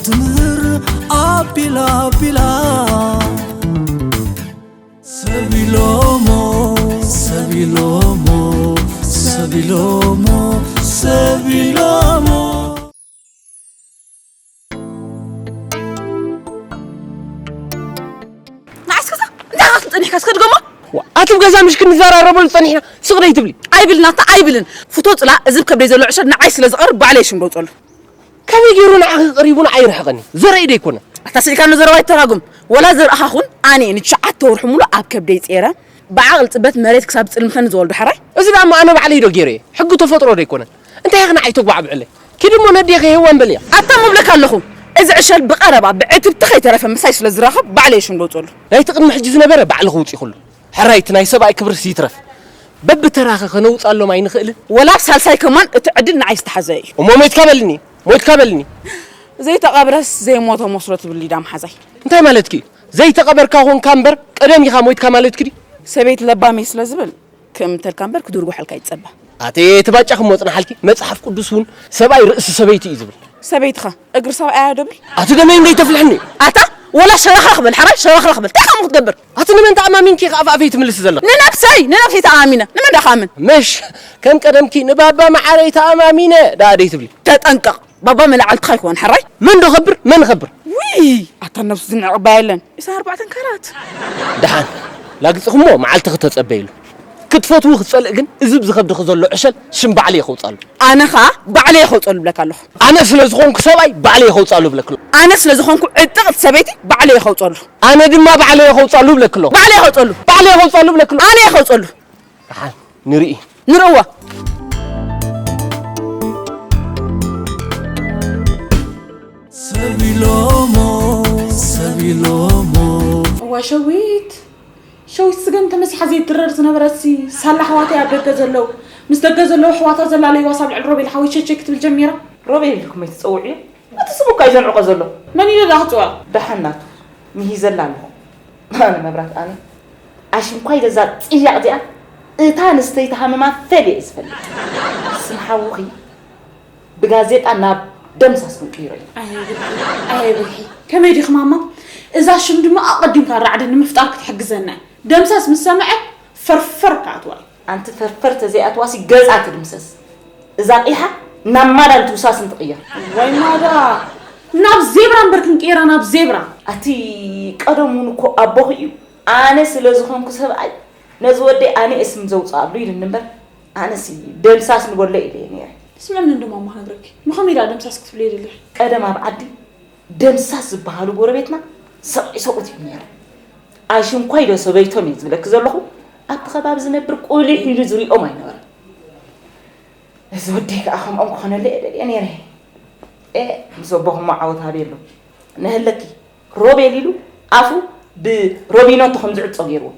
ትምህር ኣቢላ ኣቢላ ሰቢሎሞ ሰቢሎሞ ሰቢሎሞ ሰቢሎሞ ንዓስከሳ እንታይ ኢኻ ትብል ጸኒሕካ? እስከ ድገሞ። ኣቲ ኣብ ገዛ ምሽ ክንዘራረበሉ ጸኒሕና ስቕ ደይ ትብሊ? ኣይብልን ኣታ ኣይብልን። ፍቶ ጽላ እዚ ከብደይ ዘሎ ዕሸል ንዓይ ስለ ዝቐርብ ባዕለይ ሽም ደውጸሉ። ከመይ ገይሩ ንዓኺ ቀሪቡ ንዓይ ይርሕቐኒ? ዘርእይ ዶ ኣይኮነ? ኣታ ስኢልካ ንዘረባ ይተራጉም። ወላ ዘርእኻ ኹን ኣነ ንትሽዓተ ወርሒ ሙሉ ኣብ ከብደይ ጸይረ ብዓቕሊ ጽበት መሬት ክሳብ ዝጽልምኸኒ ዝወልዶ ሕራይ። እዚ ደኣ እሞ ኣነ ባዕለይ ዶ ገይረዮ? ሕጊ ተፈጥሮ ዶ ኣይኮነን? እንታይ ኢኺ ንዓይ ተጓዕብዕለይ? ኪዲ እሞ ነዴኺ ሄዋን በልያ። ኣታ እሞ እብለካ ኣለኹ እዚ ዕሸል ብቐረባ ብዕትብቲ ከይተረፈ ምሳይ ስለ ዝራኸብ ባዕለይ ሽም ደውጸሉ። ናይቲ ቅድሚ ሕጂ ዝነበረ ባዕልኺ ውጺኹሉ። ሕራይ እቲ ናይ ሰብኣይ ክብርስ ይትረፍ። በብተራኸ ከነውጻሎም ኣይንኽእልን? ወላ ኣብ ሳልሳይ ከማን እቲ ዕድል ንዓይ ዝተሓዘ እዩ። እሞ ሞይትካ በልኒ፣ ሞይትካ በልኒ። ዘይተቐብረስ ዘይሞተ መስሎ ትብሊ ዳ መሓዛይ። እንታይ ማለትኪ እዩ? ዘይተቐበርካ ኮንካ እምበር ቀደም ኢኻ ሞይትካ ማለትኪ ድዩ? ሰበይቲ ለባመይ ስለ ዝብል ክእምተልካ እምበር ክድርጉሐልካ ይጸባ። ኣቲ እቲ ባጫ ክሞ ጽንሓልኪ መጽሓፍ ቅዱስ እውን ሰብኣይ ርእሲ ሰበይቲ እዩ ዝብል። ሰበይትኻ እግሪ ሰብኣያ ዶ ብል? ኣቲ ደመይ እንዶ ይተፍልሕኒ። ኣታ ወላ ሸረኽረኽ በል ሓራይ ሸረኽረኽ በል እንታይ ከምኡ ክትገብር? ኣቲ ንመን ተኣማሚንኪ ኢኺ ኣፍኣፈይ ትምልሲ ዘለኺ? ንነብሰይ ንነብሰይ ተኣማሚነ ንመን ዳኣ ክኣምን? ምሽ ከም ቀደምኪ ንባባ መዓረይ ተኣማሚነ ደኣ ደይ ትብሊ? ተጠንቀቕ ባባ መላዕልትኻ ኣይኮነን ሕራይ። መን ዶ ኸብር መን ኸብር? ውይ ኣታ ነብሱ ዝንዕቕ እባ የለን። ኢሳን ኣርባዕተን ካራት። ደሓን ላግጽኺ እሞ መዓልትኺ ተጸበይሉ። ክትፈትዊ ክትጸልእ ግን እዚ ብዝኸብድኺ ዘሎ ዕሸል ሽም ባዕለይ ከውጻሉ። ኣነ ኸኣ ባዕለይ ከውጸሉ እብለካ ኣለኹ። ኣነ ስለ ዝኾንኩ ሰብኣይ ባዕለይ ከውጻሉ እብለኪ ኣለኹ። ኣነ ስለ ዝኾንኩ ዕጥቕቲ ሰበይቲ ባዕለይ ከውጸሉ። ኣነ ድማ ባዕለይ ከውጻሉ እብለኪ ኣለኹ። ባዕለይ ከውጸሉ። ባዕለይ ከውጸሉ እብለኪ ኣለኹ። ኣነ እየ ከውጸሉ። ደሓን ንርኢ። ንርእዋ። ሰብ ኢሎሞ ሰብ ኢሎሞ። እዋ ሸዊት ሸዊት ስገም ተመሲሓ ዘይትረር ዝነበረትሲ ሳላ ኣሕዋተይ ኣብ ደገ ዘለዉ ምስ ደገ ዘለዉ ኣሕዋታ ዘላለይዋ ሳብ ልዕሊ ሮቤል ሓወይ ሸቸይ ክትብል ጀሚራ። ሮቤል ኢልኩም ኣይትጸውዕዮ። እቲ ስሙ እኳ እዩ ዘንዕቆ ዘሎ። መን ኢለ ደኣ ክጽውዖ? ደሓን ናቱ ምሂዘላ ኣለኹ። ኣነ መብራት ኣነ ኣሽንኳይ ገዛ ጽያቕ እዚኣ እታ ኣንስተይቲ ሃመማ ፈልየ እየ ዝፈልጥ። ስም ሓውኺ ብጋዜጣ ናብ ደምሳስ ክንቅይሮ ኢና። ኣየ ብርሒ፣ ኣየ ብርሒ፣ ከመይ ዲኺ ማማ? እዛ ሽም ድማ ኣቐዲምካ ራዕዲ ንምፍጣር ክትሕግዘና እያ። ደምሳስ ምስ ሰምዐት ፈርፈር ክኣትዋ እዩ። ኣንቲ ፈርፈር ተዘይኣትዋሲ ገዛ ትድምሰስ። እዛ ቂሓ ናብ ማዳን ትውሳስ እንትቕየር። ዋይ ማዳ! ናብ ዜብራ እምበር ክንቅይራ ናብ ዜብራ። ኣቲ ቀደም እውን እኮ ኣቦኺ እዩ። ኣነ ስለ ዝኾንኩ ሰብኣይ ነዚ ወደይ ኣነ እየ ስም ዘውፅኣሉ ኢልኒ እምበር ኣነሲ ደምሳስ ንበሎ ኢለ እየ ነይረ። ስምዕኒ እንዶ ማማ ክነግረኪ። ንኸመይ ደኣ ደምሳስ ክትብልዮ ደሊኺ? ቀደም ኣብ ዓዲ ደምሳስ ዝበሃሉ ጎረቤትና ሰብኣይ ሰብኡት እዮም ነይሮም። ኣሽንኳይ ዶ ሰበይቶም እየ ዝብለኪ ዘለኹ ኣብቲ ከባቢ ዝነብር ቁሊሕ ኢሉ ዝሪኦም ኣይነበረን። እዚ ወደይ ከዓ ከምኦም ክኾነለይ እየ ደልየ ነይረ። ኤ ምስ ኣቦኹሞ ዓወት ሃብየሎም ነህለኪ ሮቤል ኢሉ ኣፉ ብሮቢኖቶ ከም ዝዕጾ ገይርዎ።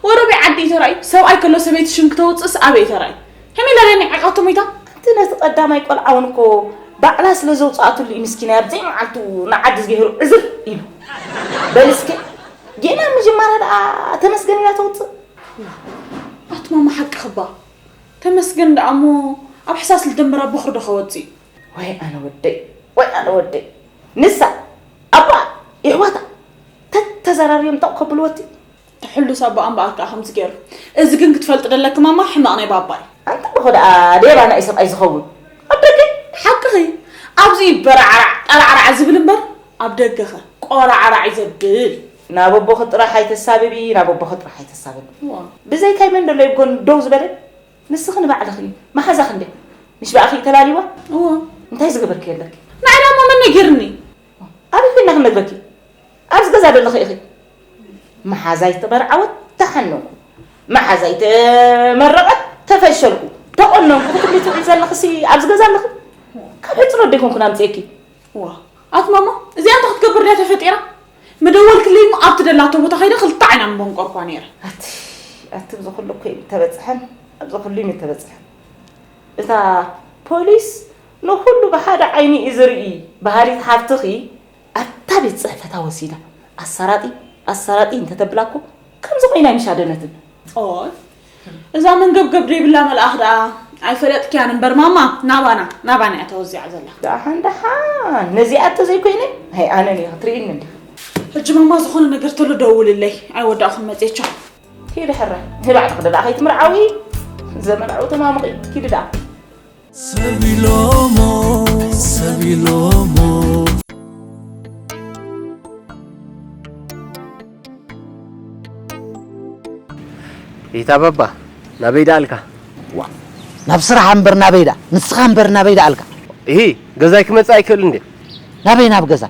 ወሮቤ ዓዲ እዩ ተራእዩ። ሰብኣይ ከሎ ሰበይቲ ሽም ክተውፅእስ ኣበይ እዩ ተራእዩ? ከመይ ኢላ ደኣ ንዒቓቶ ሞይታ? ኣንቲ ነቲ ቀዳማይ ቆልዓ እውን እኮ ባዕላ ስለ ዘውፅኣትሉ እዩ ምስኪናይ ኣብ ዘይመዓልቱ ንዓዲ ዝገይሩ ዕዝር ኢሉ። በሊ እስከ ጌና ምጅማራ ደኣ ተመስገን ኢላ ተውፅእ። ኣቲ ማማ ሓቅኺ እባ። ተመስገን ደኣ እሞ ኣብ ሕሳስ ልደምር ኣቦኽሪ ዶ ከወፅእ እዩ? ወይ ኣነ ወደይ ወይ ኣነ ወደይ ንሳ ኣቦኣ የሕዋታ ተተዘራርዮም ጠቕ ከብልዎ እቲ ሕሉስ ኣቦኣ እምበኣር ከኣ ከምዚ ገይሩ። እዚ ግን ክትፈልጢ ደለኪ ማማ ሕመቕ ናይ ባባ እዩ። ኣንታ ደኾ ደኣ ደየባ ናይ ሰብኣይ ዝኸውን ኣብ ደገ ሓቅኺ ኣብዚ እዩ በራዕራዕ ጠራዕራዕ ዝብል እምበር ኣብ ደገኸ ቆራዕራዕ እዩ ዘብል። ናብ ኣቦኺ ጥራሕ ኣይተሳብቢ ናብ ኣቦኺ ጥራሕ ኣይተሳብቢ። ብዘይካይ መን ደሎ ይብጎን ደው ዝበለ? ንስኺ ንባዕልኺ መሓዛኺ እንዴ ምሽ ብኣኺ ተላልይዋ? እዎ። እንታይ ዝገበርኪ ኣለኪ? ንዓይ ደኣ እሞ መን ነጊርኒ? ኣበይ ኮይና ክነግረኪ? ኣብዚ ገዛ ደለኺ ኢኺ። መሓዛ ኣይተመርዓወት ተሓነንኩ፣ መሓዛ ኣይተመረቐት ተፈሸልኩ፣ ተቖነንኩ ክትብሊ ትውዒ ዘለኽሲ ኣብዚ ገዛ ኣለኺ? ካብ ሕጽኖት ደይኮንኩ ኣምጽኤኪ። እዋ ኣቲ ማማ እዚኣ እንታይ ክትገብር ድያ ተፈጢራ? ምደወልክለይ እሞ ኣብቲ ደላቶ ቦታ ከይደ ክልተ ዓይና ምበንቆርኳ ነይረ። ኣቲ ኣቲ እዚ ኩሉ እኮ እዩ ተበጽሐን ኣብዚ ኩሉ እዩ ተበጽሐን። እታ ፖሊስ ንኹሉ ብሓደ ዓይኒ እዩ ዝርኢ በሃሊት ሓፍትኺ ኣብታ ቤት ጽሕፈታ ወሲዳ ኣሳራጢ ኣሳራጢ እንተተብላ እኮ ከምዚ ኮይና ኣይምሻደነትን። ኦይ እዛ መንገብገብ ደይብላ መልኣኽ ደኣ ኣይፈለጥክያን እምበር ማማ፣ ናባና ናባና እያ ተወዚዓ ዘላ። ደሓን ደሓን፣ ነዚኣ እተዘይኮይነ፣ ሃይ ኣነ እየ ክትርእይኒ እንዲኺ። ሕጂ ማማ ዝኾነ ነገር ተሎ ደውልለይ፣ ኣይወዳእኹን መፅየቻ። ኪዲ ሕራይ፣ ንባዕልኺ ደኣ ከይትምርዓዊ፣ ዘመርዓዊ ተማምቒ፣ ኪዲ ደኣ። ሰብ ኢሎሞ፣ ሰብ ኢሎሞ። ኢታ ባባ፣ ናበይ ደኣልካ? ዋ፣ ናብ ስራሕ እምበር ናበይ ደኣ? ንስኻ እምበር ናበይ ደኣልካ? ኢሂ፣ ገዛይ ክመጽእ ኣይክእል እንዴ? ናበይ ናብ ገዛ?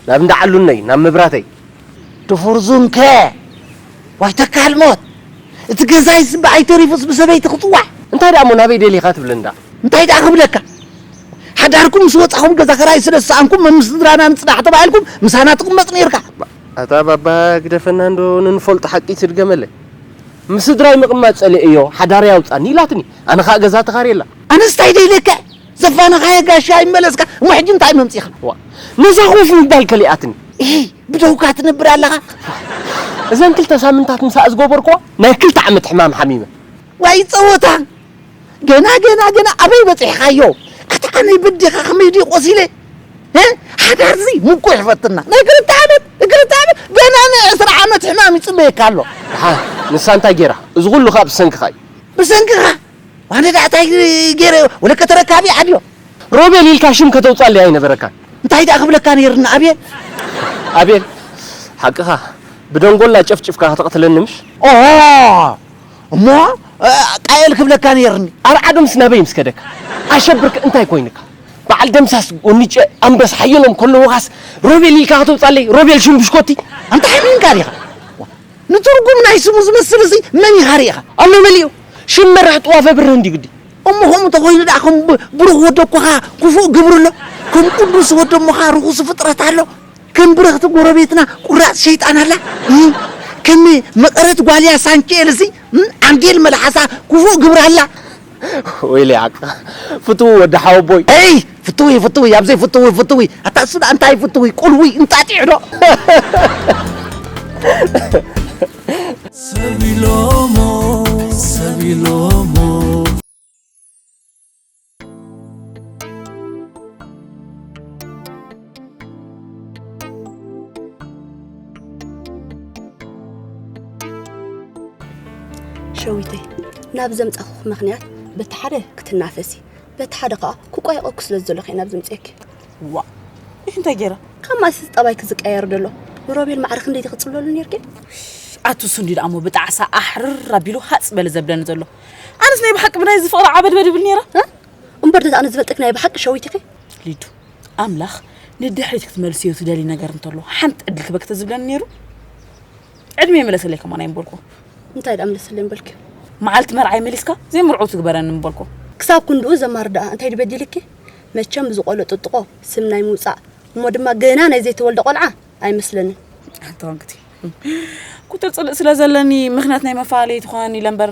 ናብ እንዳ ዓሉነይ፣ ናብ መብራተይ። ድፉር ዙንከ! ዋይ ተካል ሞት! እቲ ገዛይስ ብኣይ ተሪፉስ ብሰበይቲ ክጽዋዕ? እንታይ ደኣ እሞ ናበይ ደሊኻ ትብለኒ ደኣ? እንታይ ደኣ ክብለካ? ሓዳርኩም ምስ ወጻኹም ገዛ ክራይ ስለ ዝሰኣንኩም መምስ ስድራና ንጽናሕ ተባሂልኩም ምሳና ትቕመጥ ነይርካ። ኣታ ባባ ግደፈና እንዶ ንንፈልጦ ሓቂ ትድገመለይ። ምስ ስድራይ ምቕማጥ ጸሊኤዮ ሓዳረይ ኣውጻኒ ኢላትኒ። ኣነ ኸኣ ገዛ ተኻርየላ። ኣነስ እንታይ ደይለካ ዘፋነኻዮ ጋሻ ይመለስካ እሞ ሕጂ እንታይ መምጺኻ? ዋ ነዛ ኮፍ ምባል ከሊኣትኒ። ኢሂ ብደውካ ትነብር ኣለኻ። እዘን ክልተ ሳምንታት ምሳኣ ዝገበርክዋ ናይ ክልተ ዓመት ሕማም ሓሚመ። ዋይ ጸወታ ገና ገና ገና ኣበይ በጺሕኻዮ? ኣታ ኣነይ በዴኻ ከመይ ድዩ ቆሲለ? እ? ሓዳርሲ ምኩሕ ይፈትና ናይ ክልተ ዓመት ክልተ ዓመት ገና ናይ ዕስራ ዓመት ሕማም ይጽበየካ ኣሎ። ደሓን ንሳ እንታይ ጌራ? እዚ ኩሉ ከኣ ብሰንክኻ እዩ። ብሰንክኻ? ኣነ ደኣ እንታይ ገይረ ወለከ ተረካቢ ዓድዮ ሮቤል ኢልካ ሽም ከተውጻለይ ኣይነበረካን። እንታይ ደኣ ክብለካ ነይርና ኣቤል? ኣቤል ሓቅኻ ብደንጎላ ጨፍጭፍካ ከተቕትለኒ ምሽ? ኦ እሞ ቃኤል ክብለካ ነይርኒ። ኣብ ዓዶምስ ናበይ ምስ ከደካ? ኣሸብርክ እንታይ ኮይንካ? በዓል ደምሳስ ጎኒጨ ኣንበስ ሓየሎም ከለዉኻስ ሮቤል ኢልካ ከተውጻለይ ሮቤል ሽምብሽኮቲ? ኣንታ ሓሚምካ ዲኻ? ንትርጉም ናይ ስሙ ዝመስል እዚ መን ኢኻ ርኢኻ? ኣሎ መሊኡ ሽም መራሕ ጥዋፈ ብርህ እንዲ ግዲ። እሞ ከምኡ ተኾይኑ ደኣ ከም ብ- ብሩኽ ወደኮኻ ክፉእ ግብሪ ኣሎ፣ ከም ቅዱስ ወደሞኻ ርኹስ ፍጥረት ኣሎ፣ ከም ብርኽቲ ጎረቤትና ቁራፅ ሸይጣን ኣላ፣ እ፣ ከም መቐረት ጓልያ ሳንኪኤል እዚ እ፣ ዓንዴል መልሓሳ ክፉእ ግብሪ ኣላ። ወይለይ ዓቃ ፍትው ወዲ ሓወቦይ። እይ ፍትውይ ፍትውይ ኣብዘይ ፍትውይ ፍትውይ ኣታ እሱ ደኣ እንታይ ፍትውይ ቁልውይ እንጣጢዕ ዶ ሰብ ኢሎሞ ሰብ ኢሎሞ ሸዊተይ ናብ ዘምጻኹኺ ምኽንያት በቲ ሓደ ክትናፈሲ በቲ ሓደ ከኣ ክቋየቐኩ ስለ ዝደለኹ እየ ናብ ዘምጽኤኪ። ዋእ ይህ እንታይ ጌራ? ካብ ማእሲ ጠባይኪ ዝቀያየር ደሎ ንሮቤል ማዕረ ክንደይ ዲኺ ትጽለሉ ኔርኪ? ኣቱስ እንዲ ደኣ እሞ ብጣዕሳ ኣሕርር ኣቢሉ ሃጽ በሊ ዘብለኒ ዘሎ። ኣነስ ናይ ብሓቂ ብናይዚ ፍቕሪ ዓበድበድ እብል ኔረ። እ? እምበር ደኣ ኣነ ዝበልጠኪ ናይ ብሓቂ ሸዊት ኢኺ። ሊዱ ኣምላኽ ንድሕሪት ክትመልስዮ ትደልዪ ነገር እንተሎ ሓንቲ ዕድል ክበኪ ተዝብለኒ ነይሩ ዕድመ ይመለሰለይ ከማን ኣይምበልኩ። እንታይ ደኣ መለሰለይ ምበልኪ? መዓልቲ መርዓይ መሊስካ ዘይምርዑው ትግበረኒ ምበልኩ። ክሳብ ክንድኡ ዘማር ደኣ እንታይ ድበዲልኪ? መቸም ብዝቆሎ ጥጥቖ ስም ናይ ምውጻእ እሞ ድማ ገና ናይ ዘይተወልደ ቆልዓ ኣይመስለንን። ኣንታ ወንክቲ ቁጥር ጽልእ ስለ ዘለኒ ምኽንያት ናይ መፈላለዪ ትኾነኒ ኢለ እምበር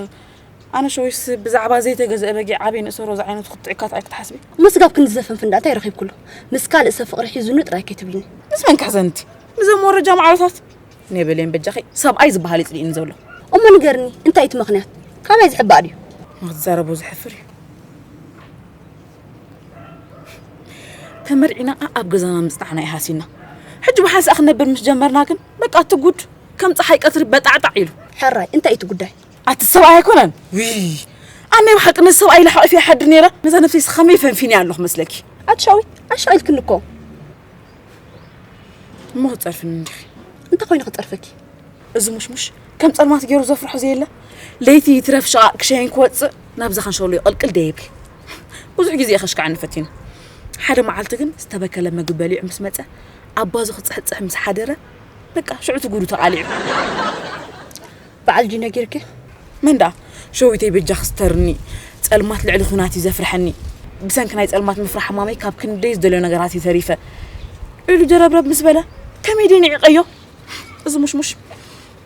ኣነ ሸዊስ ብዛዕባ ዘይተገዝአ በጊዕ ዓብዪ ንእሰሮ ዝዓይነቱ ክትጥዕካ ትኣይ ክትሓስቢ። እሞ ስጋብ ክንዲ ዘፈንፍን ደኣ እንታይ ረኺብክሉ? ምስ ካልእ ሰብ ፍቕሪ ሒዙኒ ጥራይ ከይትብልኒ። ምስ መን ክሕዘኒ እቲ? ምስዘን መወረጃ ማዕሮታት? ኔበሌን በጃኺ ሰብኣይ ዝበሃል እዩ ጽሊእኒ ዘሎ። እሞ ንገርኒ እንታይ እቲ ምኽንያት? ካበይ ዝሕባእ ድዩ? ንኽትዛረቦ ዘሕፍር እዩ። ተመርዒና ኣብ ገዛና ምጽናዕና እዩ ሃሲና። ሕጂ ብሓንሳእ ክንነብር ምስ ጀመርና ግን በቃ እቲ ጉድ ከም ጸሓይ ቀትሪ በጣዕጣዕ ኢሉ። ሕራይ እንታይ እቲ ጉዳይ? ኣቲ ሰብኣይ ኣይኮነን። ውይ ኣነ ብሓቂ ነዚ ሰብኣይ ኢለ ሓቒፈ ይሓድር ነይረ። ነዛ ነብሰይስ ከመይ ፈንፊነያ ኣለኹ መስለኪ? ኣቲ ሻዊት ኣሻቒልክኒ እኮ። እሞ ክጸርፍኒ እንዲኺ። እንታይ ኮይኑ ክጸርፈኪ? እዚ ሙሽሙሽ ከም ጸልማት ገይሩ ዘፍርሖ ዘየለ ለይቲ ይትረፍ ሸቓቕ ክሸይን ክወጽእ ናብዛ ከንሸሎ ይቕልቅል ደይብኪ። ብዙሕ ግዜ ከሽክዓኒ ፈቲኑ። ሓደ መዓልቲ ግን ዝተበከለ መግቢ በሊዑ ምስ መጸ ኣብ ባዞ ክጽሕጽሕ ምስ ሓደረ በቃ ሽዑ እቲ ጉዱ ተቓሊዑ። በዓል ድዩ ነጊርኪ? መን ደኣ? ሸዊተይ በጃኺ ስተርኒ። ጸልማት ልዕሊ ኹናት እዩ ዘፍርሐኒ። ብሰንኪ ናይ ጸልማት ምፍራሕ ሕማመይ ካብ ክንደይ ዝደልዮ ነገራት እየ ተሪፈ። ኢሉ ጀረብረብ ምስ በለ ከመይ ድየ ንዒቐዮ? እዚ ሙሽሙሽ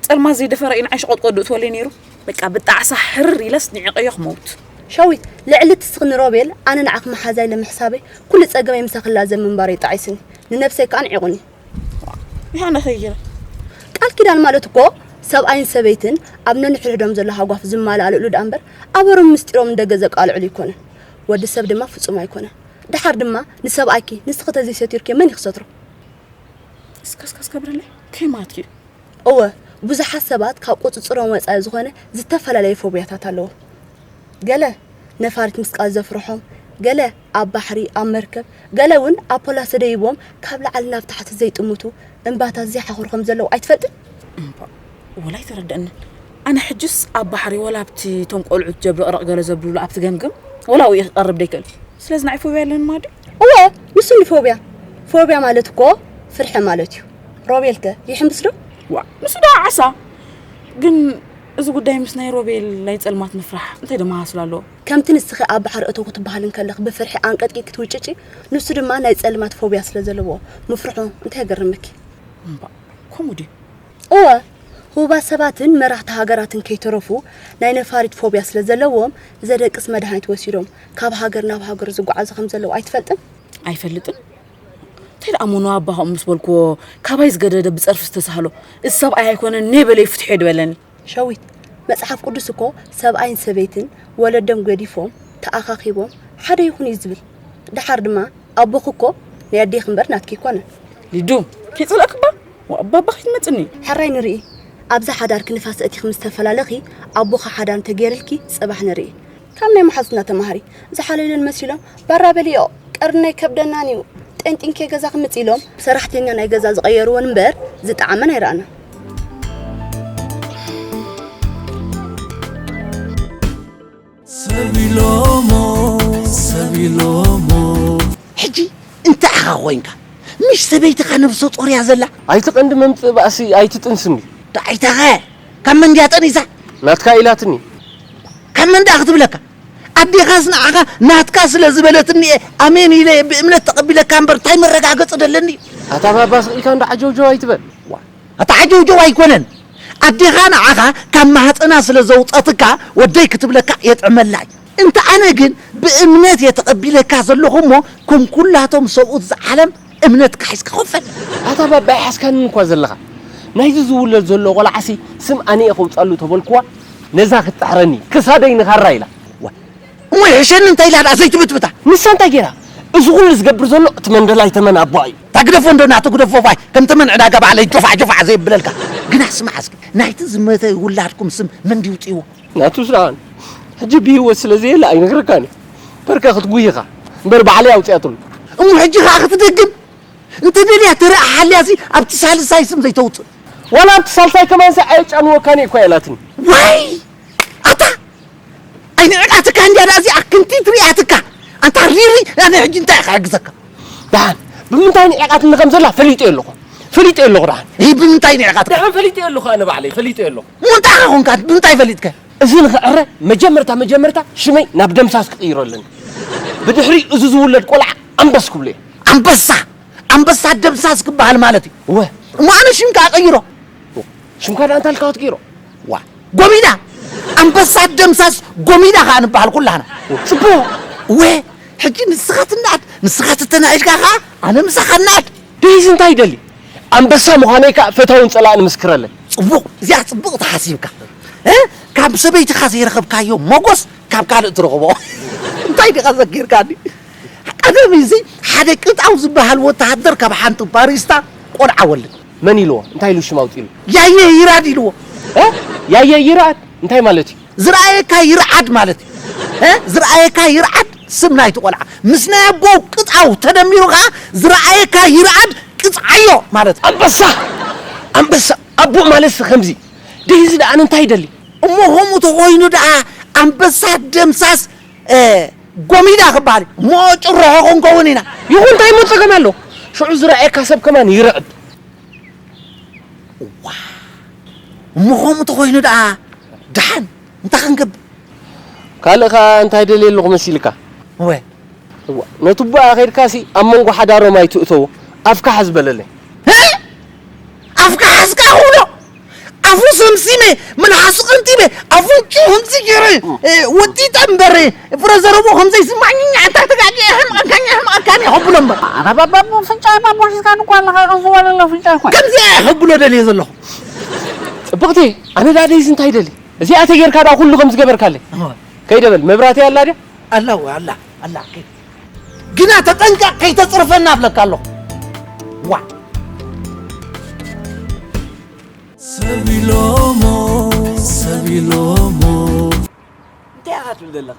ጸልማት ዘይደፈረ እዩ ንዓይ ሸቖጥቆጥ ድእትወለይ ነይሩ። በቃ ብጣዕሳ ሕርር ኢለስ ንዒቐዮ ክመውት። ሸዊት ልዕሊ እቲ ስኽኒ ሮቤል ኣነ ንዓኺ መሓዛይ ለምሕሳበይ ኩሉ ጸገመይ ምሳኺ ላዘም ምንባረይ ጣዒስኒ ንነብሰይ ከኣ ንዒቑኒ። ይሃነ ኸይረ ቃል ኪዳን ማለት እኮ ሰብኣይን ሰበይትን ኣብ ነንሕድሕዶም ዘሎ ሃጓፍ ዝመላልእሉ ደኣ እምበር፣ ኣበሮም ምስጢሮም ንደገ ዘቃልዕሉ ኣይኮነን። ወዲ ሰብ ድማ ፍጹም ኣይኮነን። ደሓር ድማ ንሰብኣይኪ ንስኺ ተዘይሰቲርኪ መን እዩ ክሰትሮ? እስከ እስከ እስከ ብርለይ ከይማትኪ። እወ፣ ብዙሓት ሰባት ካብ ቁጽጽሮም ወጻኢ ዝኾነ ዝተፈላለየ ፎብያታት ኣለዎም። ገለ ነፋሪት ምስቃል ዘፍርሖም፣ ገለ ኣብ ባሕሪ ኣብ መርከብ፣ ገለ እውን ኣብ ፖላሰ ደይቦም ካብ ላዕሊ ናብ ታሕቲ ዘይጥምቱ እምባታት ዘይሓኽሩ ከም ዘለዉ ኣይትፈልጥን? እምባ፣ ወላ ኣይተረደአንን። ኣነ ሕጅስ ኣብ ባሕሪ ወላ ኣብቲ እቶም ቆልዑት ጀብረቕረቕ ገለ ዘብልሉ ኣብቲ ገምገም ወላ ኣብኡ ክቐርብ ደይክእል። ስለዚ ንዓይ ፎብያ ኣለኒ ማለት ድዩ? እወ፣ ንሱ እንዲ ፎብያ። ፎብያ ማለት እኮ ፍርሒ ማለት እዩ። ሮቤልከ ይሕምብስ ዶ? ዋ፣ ንሱ ደኣ ዓሳ። ግን እዚ ጉዳይ ምስ ናይ ሮቤል ናይ ጸልማት ምፍራሕ እንታይ ደመሳስል ኣለዎ? ከምቲ ንስኺ ኣብ ባሕሪ እተው ክትበሃል እንከለኺ ብፍርሒ ኣንቀጥቂጥ ክትውጭጪ፣ ንሱ ድማ ናይ ጸልማት ፎብያ ስለ ዘለዎ ምፍርሑ እንታይ የገርመኪ? እምባ፣ ከምኡ ድዩ? እወ፣ ህቡባት ሰባትን መራሕቲ ሃገራትን ከይተረፉ ናይ ነፋሪት ፎብያ ስለ ዘለዎም ዘደቅስ መድሃኒት ወሲዶም ካብ ሃገር ናብ ሃገር ዝጓዓዙ ከም ዘለዉ ኣይትፈልጥን? ኣይፈልጥን። እንታይ ደኣ እሞ ንኣባ ከምኡ ምስ በልክዎ፣ ካባይ ዝገደደ ብጸርፊ ዝተሳህሎ፣ እዚ ሰብኣይ ኣይኮነን፣ ነይ በለይ ፍትሑ ድበለኒ። ሸዊት፣ መጽሓፍ ቅዱስ እኮ ሰብኣይን ሰበይትን ወለዶም ገዲፎም ተኣኻኺቦም ሓደ ይኹኑ እዩ ዝብል። ደሓር ድማ ኣቦኺ እኮ ናይ ኣዴኺ እምበር ናትኪ ኣይኮነን። ሊዱ፣ ከይጸላእክባ፣ ወኣባባ ከይትመጽኒ። ሕራይ ንርኢ። ኣብዛ ሓዳርኪ ንፋስ ኣእቲኺ ምስ ተፈላለኺ፣ ኣቦኺ ሓዳር እንተገይርልኪ ጽባሕ ንርኢ። ካብ ናይ መሓዙትና ተማሃሪ። ዝሓለሉን መሲሎም፣ ባራ በሊኦ፣ ቀርኒ ኣይከብደናን እዩ። ጤንጢንኬ ገዛ ክምጽእ ኢሎም፣ ሰራሕተኛ ናይ ገዛ ዝቐየርወን እምበር ዝጠዓመን ኣይረኣናን። ሰብ ኢሎሞ ሰብ ኢሎሞ። ሕጂ እንታይ ኢኻ ኮይንካ? ምሽ ሰበይትኻ ነብሰ ጾር እያ ዘላ። ኣይትቐንዲ መምጽእ ባእሲ ኣይትጥንስኒ። ዳዓይታኸ ካብ መን ድያ ጠኒሳ? ናትካ ኢላትኒ። ካብ መን ደኣ ክትብለካ? ኣዴኻስ ንዓኻ ናትካ ስለ ዝበለትኒ እየ ኣሜን ኢለ እየ ብእምነት ተቐቢለካ እምበር እንታይ መረጋገጺ ደለኒ? ኣታ ባባ ስቕ ኢልካ እንዶ ዓጀውጀው ኣይትበል። ዋ፣ ኣታ ዓጀውጀው ኣይኮነን። ኣዴኻ ንዓኻ ካብ ማህፀና ስለ ዘውፀትካ ወደይ ክትብለካ የጥዕመላ እዩ። እንተ ኣነ ግን ብእምነት እየ ተቐቢለካ ዘለኹ እሞ ከም ኩላቶም ሰብኡት ዝዓለም እምነትካ ሒዝካ ኮፈል። ኣታ ባባ ይሓስካንን እኳ ዘለኻ። ናይዚ ዝውለድ ዘሎ ቆልዓሲ ስም ኣነ እየ ከውፃሉ ተበልክዋ ነዛ ክትጥሕረኒ ክሳደይ ንኻራ ኢላ። ዋ፣ እሞ ይሕሸኒ እንታይ ኢላ ደኣ ዘይትብትብታ? ንሳ እንታይ ገይራ? እዚ ኩሉ ዝገብር ዘሎ እቲ መንደላይ ተመን ኣቦኣ እዩ። ታግደፎ እንዶ ናቱ ግደፎ ፋይ ከም ተመን ዕዳጋ ባዕለይ ጆፋዕ ጆፋዕ ዘየብለልካ። ግና ስማዕ እስኪ ናይቲ ዝመተ ውላድኩም ስም መን ድዩ ውፅእዎ? ናቱ ስራን ሕጂ ብህይወት ስለ ዘየለ ኣይነግረካን እየ። በርካ ክትጉይኻ እምበር ባዕለይ ኣውፅኣትሉ። እሞ ሕጂ ከዓ ክትደግም እንተ ደልያ ተረኣ ሓልያ ሲ ኣብቲ ሳልሳይ ስም ዘይተውፅእ። ዋላ ኣብቲ ሳልሳይ ከማን ሲ ኣየጫንወካን እየ እኳ ኢላትኒ። ዋይ ኣታ ኣይንዕቃትካ እንድያ ደኣ እዚኣ ክንቲት ሪኣትካ። ኣንታ ሪሪ ኣነ ሕጂ እንታይ ኢኻ ክሕግዘካ? ደሓን ብምንታይ ንዒቓትኒ ከም ዘላ ፈሊጠዮ ኣለኹ። ፈሊጠዮ ኣለኹ ደሓን። ይህ ብምንታይ ንዕቃትካ? ደሓን ፈሊጠዮ ኣለኹ ኣነ ባዕለይ ፈሊጠዮ ኣለኹ። እሞ እንታይ ኢኻ ኾንካ ብምንታይ ፈሊጥካ? እዚ ንኽዕረ መጀመርታ መጀመርታ ሽመይ ናብ ደምሳስ ክቕይሮ ኣለኒ። ብድሕሪ እዚ ዝውለድ ቆልዓ ኣንበስ ክብሎ እየ። ኣንበሳ ኣንበሳ ደምሳስ ክበሃል ማለት እዩ። እወ። እሞ ኣነ ሽምካ ቀይሮ። ሽምካ ደኣ እንታይ ኢልካ ክትቅይሮ? ዋ ጎሚዳ ኣንበሳ ደምሳስ ጎሚዳ ከዓ ንበሃል ኩላህና። ጽቡቕ። እወ ሕጂ ንስኻ ትነኣድ ንስኻ ትተናኢድካ ከዓ ኣነ ምሳኻ ነኣድ። ደይዚ እንታይ ይደሊ? ኣንበሳ ምዃነይ ከዓ ፈታውን ጸላእን ምስክረለይ። ጽቡቕ እዚኣ ጽቡቕ ተሓሲብካ። እ? ካብ ሰበይትኻ ዘይረኸብካዮ ሞጎስ ካብ ካልእ ትረኽቦ። እንታይ ዲኻ ዘኪርካኒ? ቀደም እዚ ሓደ ቅጣው ዝበሃል ወተሃደር ካብ ሓንቲ ባሪስታ ቆልዓ ወልድ። መን ኢልዎ? እንታይ ኢሉ ሽም ኣውጺሉ? ያየ ይራድ ኢልዎ። እ? ያየ ይርኣድ እንታይ ማለት እዩ? ዝረኣየካ ይርዓድ ማለት እዩ። እ? ዝረኣየካ ይርዓድ ስም ናይቲ ቆልዓ ምስ ናይ ኣቦው ቅጣው ተደሚሩ ከዓ ዝረኣየካ ይርዓድ ቅፅዓዮ ማለት እዩ። ኣንበሳ ኣንበሳ ኣቦ ማለት ከምዚ ደይዚ ደኣ እንታይ ይደሊ? እሞ ከምኡ ተኾይኑ ደኣ ኣንበሳ ደምሳስ እ፣ ጎሚዳ ክበሃል እዩ። እሞ ጭርሖ ክንከውን ኢና። ይኹን እንታይ እሞ ጸገም ኣሎ? ሽዑ ዝረኣየካ ሰብ ከማን ይርዕድ። እዋ እሞ ከምኡ ተኾይኑ ደኣ ደሓን እንታይ ክንገብር? ካልእ ኸኣ እንታይ ደልየ ኣለኹ መሲልካ? እወ እዋ ነቱቦኣ ኸይድካሲ ኣብ መንጎ ሓዳሮም ኣይትእተዎ ኣፍካ ሓዝ በለለይ። እ? ኣፍካ ሓዝካ ክብሎ ኣፉ ሰምሲመ መልሓሱ ቀንጢበ ኣፍንጭኡ ከምዚ ገይረ እ፣ ወጢጠ እምበር ፍረ ዘረብኡ ከምዘይስማዕ ኛኛዕ እንታይ ተጋጊ የሕምቐካኒ የሕምቐካኒ ከብሎ እምበር ኣባባቦ ፍንጫ ባቦ ሒዝካኒ እኮ ኣለኻ ቀስ ወለሎ ፍንጫ እኮ ከምዚ እየ ከብሎ ደልየ ዘለኹ። ብቕቲ ኣነ ዳ ደይስ እንታይ ደሊ እዚኣ ተጌርካ ዳ ኩሉ ከም ዝገበርካለይ ከይደበል መብራቲ ኣላ ድያ ኣላ ኣላ ኣላ ግና ተጠንቀቕ ከይተፅርፈና ኣብለካ ኣለኹ ዋ ሰቢሎሞ ሰቢሎሞ እንታይ ኢኻ ትብል ዘለኻ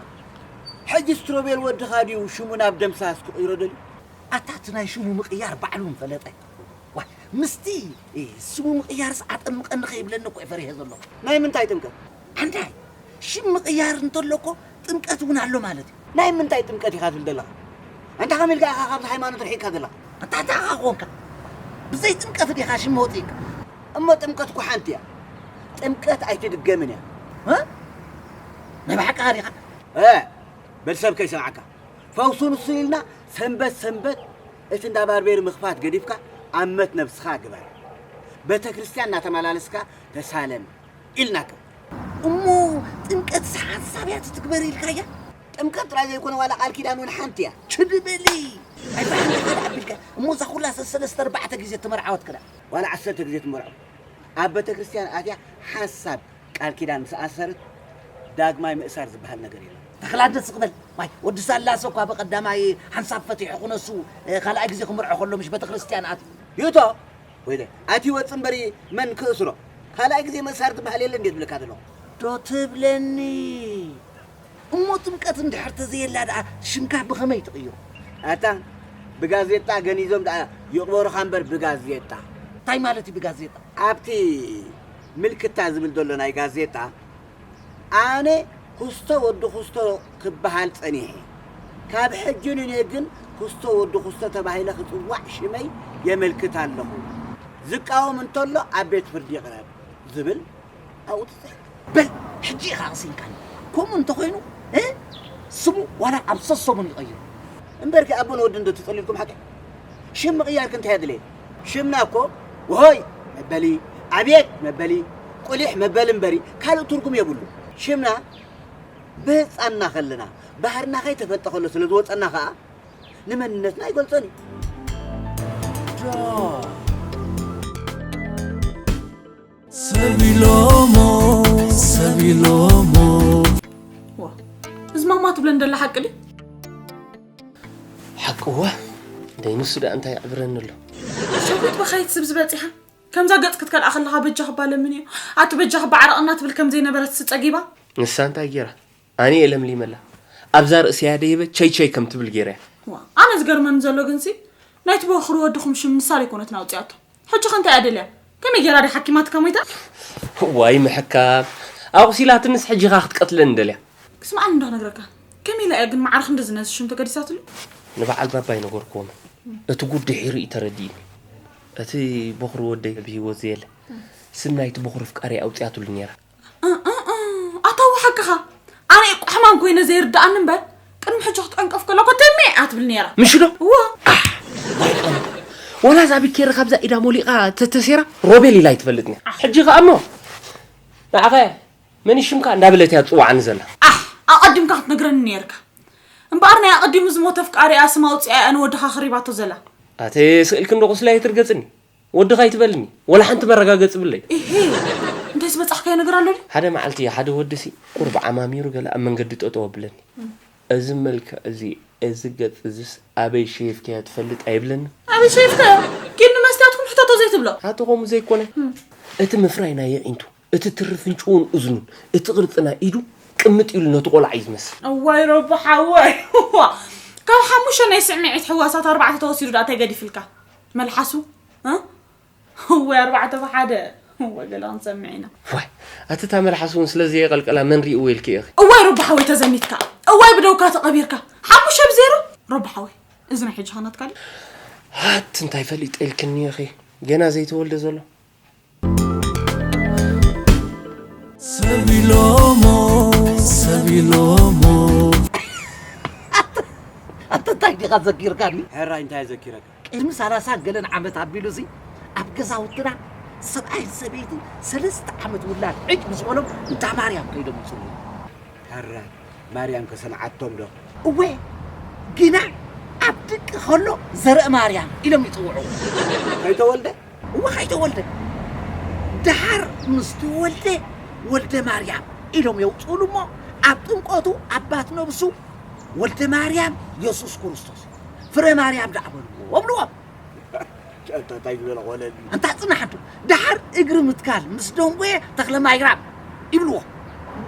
ሕጂ ስትሮቤል ወድኻ ድዩ ሽሙ ናብ ደምሳስ ክቕይሮ ደልዩ ኣታ እቲ ናይ ሽሙ ምቕያር ባዕሉ ምፈለጠ ዋይ ምስቲ ስሙ ምቕያርስ ኣጠምቐኒ ከይብለኒ እኮ ፈሪሀ ዘለኹ ናይ ምንታይ ጥምቀት ኣንታይ ሽም ምቕያር እንተሎ እኮ ጥምቀት እውን ኣሎ ማለት እዩ ናይ ምንታይ ጥምቀት ኢኻ ትብል ዘለኻ ኣንታ ከመይ ኢልካ ኢኻ ካብዚ ሃይማኖት ርሒቕካ ዘለኻ ኣታ ኣታ ኢኻ ኮንካ ብዘይ ጥምቀት ዲኻ ሽም መውፅእካ እሞ ጥምቀት እኮ ሓንቲ እያ ጥምቀት ኣይትድገምን እያ ናይ ብሓቂ ሃሪኻ በል ሰብ ከይሰምዓካ ፈውሱ ንሱ ኢልና ሰንበት ሰንበት እቲ እንዳ ባርቤር ምኽፋት ገዲፍካ ኣመት ነብስኻ ግበር። ቤተ ክርስቲያን እናተመላለስካ ተሳለም ኢልናካ። እሞ ጥምቀትስ ሓንሳብ እያ ትትግበር ኢልካያ? ጥምቀት ጥራይ ዘይኮነ ዋላ ቃል ኪዳን እውን ሓንቲ እያ። ችድ በሊ ኣይፋሕንካ ካልእ ኣቢልካ እሞ እዛ ኩላ ሰሰለስተ ኣርባዕተ ግዜ ትመርዓወት ክዳ ዋላ ዓሰርተ ግዜ ትመርዖ ኣብ ቤተ ክርስቲያን ኣትያ ሓንሳብ ቃል ኪዳን ምስ ኣሰረት ዳግማይ ምእሳር ዝበሃል ነገር የለን። ተኽላደ ስቕ በል። ዋይ ወዲ ሳላሰ እኳ ብቐዳማይ ሓንሳብ ፈቲሑ ክነሱ ካልኣይ ግዜ ክምርዖ ከሎ ምሽ ቤተክርስትያን ኣትዩ። ይእቶ ወይለ ኣትዩ ወፅ እምበሪ መን ክእስሮ ካልኣይ ግዜ ምእሳር ዝበሃል የለን ድየ ዝብለካ ዘለኹ። ዶ ትብለኒ እሞ ጥምቀት እንድሕር ተዘየላ ደኣ ሽምካ ብኸመይ ትቕይሮ? ኣታ ብጋዜጣ ገኒዞም ደኣ ይቕበሩኻ እምበር ብጋዜጣ። እንታይ ማለት እዩ ብጋዜጣ? ኣብቲ ምልክታ ዝብል ዘሎ ናይ ጋዜጣ ኣነ ኩስቶ ወዲ ኩስቶ ክበሃል ጸኒሐ። ካብ ሕጂ ንኔ ግን ኩስቶ ወዲ ኩስቶ ተባሂለ ክጽዋዕ ሽመይ የመልክት ኣለኹ። ዝቃወም እንተሎ ኣብ ቤት ፍርዲ ይቕረብ ዝብል ኣብኡ ትጽሕፍ። በል ሕጂ ኢኻ ኣቕሲንካኒ። ከምኡ እንተኾይኑ እ ስሙ ዋላ ኣብ ሰሰሙን ይቐይሩ። እምበርኪ ኣቦን ወድን ዶ ትጸልልኩም ሓቂ? ሽም ምቕያር ክንታይ ኣድለየ? ሽምና እኮ ውሆይ መበሊ፣ ኣብየት መበሊ፣ ቁሊሕ መበሊ እምበሪ ካልእ ትርጉም የብሉ። ሽምና ብህፃንና ከለና ባህርና ከይተፈልጠ ከሎ ስለ ዝወፀና ከዓ ንመንነትና ኣይገልፆን እዩ። ሰብ ኢሎሞ ሰብ ኢሎሞ ዋ እዚ ማማ ትብለን ደላ ሓቂ ድዩ? ሓቂ እወ ደይ ንሱ ደኣ እንታይ ይዕብረኒ ኣሎ ሸዊት በኻይት ስብ ዝበፂሓ ከምዛ ገፅ ክትከልኣ ከለኻ በጃ ክባ ለምን እዩ ኣቲ በጃ ክባ ዓረቕና ትብል ከም ዘይነበረት ስፀጊባ ንሳ እንታይ ገይራ ኣነ እየ ለምሊመላ ኣብዛ ርእሰያ ደይበ ቸይ ቸይ ከም ትብል ገይረያ ዋ ኣነ ዝገርመኒ ዘሎ ግንሲ ናይቲ በኹሪ ወድኹም ሽም ንሳ ዘይኮነትን ኣውፅያቶ ሕጂ ከ እንታይ እያ ደልያ? ከመይ ጌራ ድያ ሓኪማትካ ሞይታ? ዋይ ምሕካም ኣቑሲላትንስ ሕጂ ኻ ክትቀትለኒ ደልያ? ክስምዓኒ እንዶ ክነግረካ። ከመይ ኢላ እያ ግን መዓር ክንድዚ ነዚ ሽም ተገዲሳትሉ? ንበዓል ባባ ኣይነገርክዎምን። እቲ ጉድ ድሒሩ እዩ ተረዲእኒ። እቲ በኹሪ ወደይ ብህይወት ዘየለ ስም ናይቲ በኹሪ ኣፍቃሪኣ ኣውጺኣትሉ ኔራ። ኣታዊ ሓቅኻ ኣነ እኮ ሕማም ኮይነ ዘይርድኣኒ እምበር ቅድሚ ሕጂ ክትዕንቀፍ ከለኮ ተሜ ኣትብል ነይራ ምሽ ዶ? እዋ ወላ እዛ ቢኬሪ ካብዛ ኢዳ ሞሊቓ ተተሴራ ሮቤል ኢላ ኣይትፈልጥኒ ሕጂ ኸኣ እሞ ንዓኸ መን ሽምካ እንዳበለት እያ ትፅዋዓኒ ዘላ ኣሕ ኣቐዲምካ ክትነግረኒ ነይርካ እምበኣር ናይ ኣቐዲሙ ዝሞተ ኣፍቃሪኣ ስም ኣውፂኣ እያ ንወድኻ ኸሪባቶ ዘላ ኣተ ስእልኪ እንዶ ቁስለይ ኣይትርገፅኒ ወድኻ ኣይትበልኒ ወላ ሓንቲ መረጋገፂ ብለይ እሂ እንታይ ዝበፃሕካዮ ነገር ኣሎ ድዩ ሓደ መዓልቲ ሓደ ወድሲ ቁሩብ ዓማሚሩ ገለ ኣብ መንገዲ ጠጠው ኣብለኒ እዚ መልክዕ እዚ እዚ ገፅ እዚስ ኣበይ ሸይፍካዮ ትፈልጥ ኣይብለኒ ኣበይ ሸይፍካዮ ኪድ ንመስትያትኩም ሕተቶ ዘይትብሎ ኣቲ ከምኡ ዘይኮነ እቲ ምፍራይ ናይ የዒንቱ እቲ ትሪ ፍንጭውን እዝኑን እቲ ቅርፂ ናይ ኢዱ ቅምጥ ኢሉ ነቲ ቆልዓ እዩ ዝመስል እዋይ ረቢ ሓወይ እዋ ካብ ሓሙሽተ ናይ ስዕምዒት ሕዋሳት ኣርባዕተ ተወሲዱ ደኣ እንታይ ገዲፍልካ መልሓሱ እ እዋይ ኣርባዕተ ብሓደ እዋይ ገለ ክንሰምዕ ኢና ዋይ ኣቲ እታ መልሓሱ እውን ስለ ዘየቐልቀላ መን ሪእዎ ኢልኪ ኢኺ እዋይ ረቢ ሓወይ ተዘሚትካ እዋይ ብደውካ ተቐቢርካ ሓሙሽተ ብዜሮ ረቢ ሓወይ እዚ ናይ ሕጂ ኸናትካ ድዩ ኣቲ እንታይ ፈሊጠ ኢልክኒ ኢኺ ገና ዘይተወልደ ዘሎ ሰብ ኢሎሞ ሰብ ኢሎሞ ኣንተ እንታይ ዲኻ ዘኪርካኒ? ሕራይ እንታይ ዘኪረካ? ቅድሚ ሰላሳ ገለን ዓመት ኣቢሉ እዚ ኣብ ገዛውትና ሰብኣይን ሰበይትን ሰለስተ ዓመት ውላድ ዕጭ ምስ በሎም እንዳ ማርያም ከይዶም ይፅልዩ። ሕራይ ማርያም ከሰምዓቶም ዶ? እወ ግና ኣብ ድቂ ከሎ ዘርእ ማርያም ኢሎም ይፅውዑ። ከይተወልደ እወ ከይተወልደ እንተ ደሓር ምስቲ ወልደ፣ ወልደ ማርያም ኢሎም የውፅኡሉ እሞ፣ ኣብ ጥምቀቱ ኣባት ነብሱ ወልደ ማርያም የሱስ ክርስቶስ ፍረ ማርያም ደኣ በልዎ እብልዎም። እንታይ ዝበለ ኮነኒ። ኣንታ ጽናሕ እንዶ፣ ደሓር እግሪ ምትካል ምስ ደንጎየ ተኽለ ማይራም ይብልዎ።